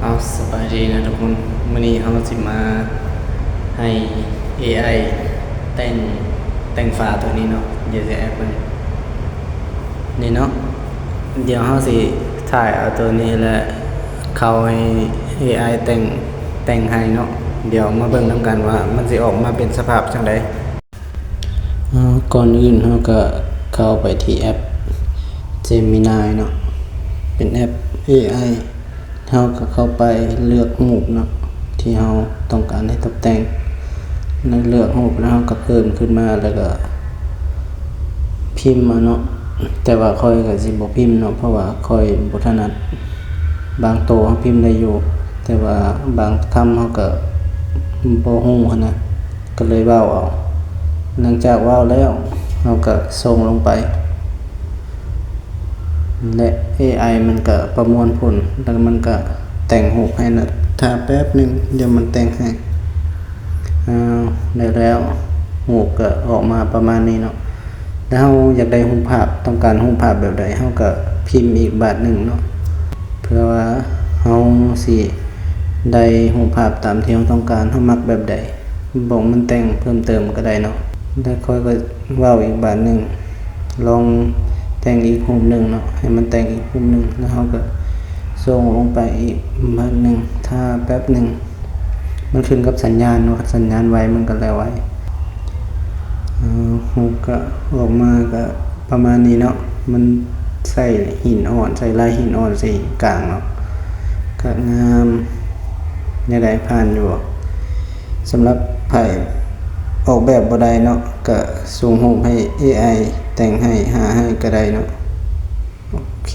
ເອົາ ສະບາຍດີນະທຸກຄົນ, ມື້ນີ້ເຮົາຊິມາໃຫ້ ເອໄອ ແຕ່ງ ແຕ່ງຝາໂຕນີ້ເນາະ, ດຽວຊິແອັດເບິ່ງ. ນີ້ເນາະ, ດຽວເຮົາຊິຖ່າຍເອົາໂຕນີ້ ແລະ ເຂົ້າໃຫ້ ເອໄອ ແຕ່ງ ແຕ່ງໃຫ້ເນາະ. ດຽວມາເບິ່ງນຳກັນວ່າມັນຊິອອກມາເປັນສະພາບຈັ່ງໃດ. ເອີ ກ່ອນອື່ນເຮົາກະເຂົ້າໄປທີ່ແອັບ Gemini ເນາະ, ເປັນແອັບ ເອໄອ. ເຮົາກະເຂົ້າໄປເລືອກຮູບເນາະ ທີ່ເຮົາຕ້ອງການໃຫ້ຕົບແຕ່ງ, ເລືອກຮູບແລ້ວເຮົາກະເພີ່ມຂຶ້ນມາ ແລ້ວກະພິມເອົາເນາະ. ແຕ່ວ່າຂ້ອຍກະຊິບໍ່ພິມເນາະ ເພາະວ່າຂ້ອຍບໍ່ຖະໜັດ. ບາງໂຕເຮົາພິມໄດ້ຢູ່ ແຕ່ວ່າບາງຄຳເຮົາກະບໍ່ຮູ້ຫັ້ນນະ, ກະເລີຍເວົ້າເອົາ. ຫຼັງຈາກເວົ້າແລ້ວ ເຮົາກະສົ່ງລົງໄປ ແລະ ເອໄອ ມັນກະປະມວນຜົນ ແລ້ວມັນກະແຕ່ງຮູບໃຫ້ນະ. ຖ້າແປັບໜຶ່ງ ດຽວມັນແຕ່ງໃຫ້. ເອົາ ໄດ້ແລ້ວ, ຮູບກະອອກມາປະມານນີ້ເນາະ. ແລ້ວເຮົາຢາກໄດ້ຮູບພາບ, ຕ້ອງການຮູບພາບແບບໃດ ເຮົາກະພິມອີກບາດໜຶ່ງເນາະ, ເພື່ອວ່າເຮົາຊິໄດ້ຮູບພາບຕາມທີ່ເຮົາຕ້ອງການ, ເຮົາມັກແບບໃດ ບອກມັນແຕ່ງເພີ່ມເຕີມກະໄດ້ເນາະ. ແລ້ວຂ້ອຍກະເວົ້າອີກບາດໜຶ່ງ, ລອງແຕ່ງອີກຮູບໜຶ່ງເນາະ, ໃຫ້ມັນແຕ່ງອີກຮູບໜຶ່ງ ແລ້ວເຮົາກະສົ່ງລົງໄປອີກບາດໜຶ່ງ. ຖ້າແປັບໜຶ່ງ, ມັນຂຶ້ນກັບສັນຍານເນາະ, ຄັນສັນຍານໄວມັນກະແລ້ວໄວ. ເອີ ຮູບກະອອກມາກະປະມານນີ້ເນາະ, ມັນໃສ່ຫີນອ່ອນ, ໃສ່ລາຍຫີນອ່ອນໃສ່ກາງເນາະ, ກະງາມ. ແນວໃດ ຜ່ານຢູ່ບໍ່? ສຳລັບໃຜອອກແບບບໍ່ໄດ້ເນາະ ກະສົ່ງຮູບໃຫ້ ເອໄອ ແຕ່ງໃຫ້ ຫາໃຫ້ກະໄດ້ເນາະ. ໂອເຄ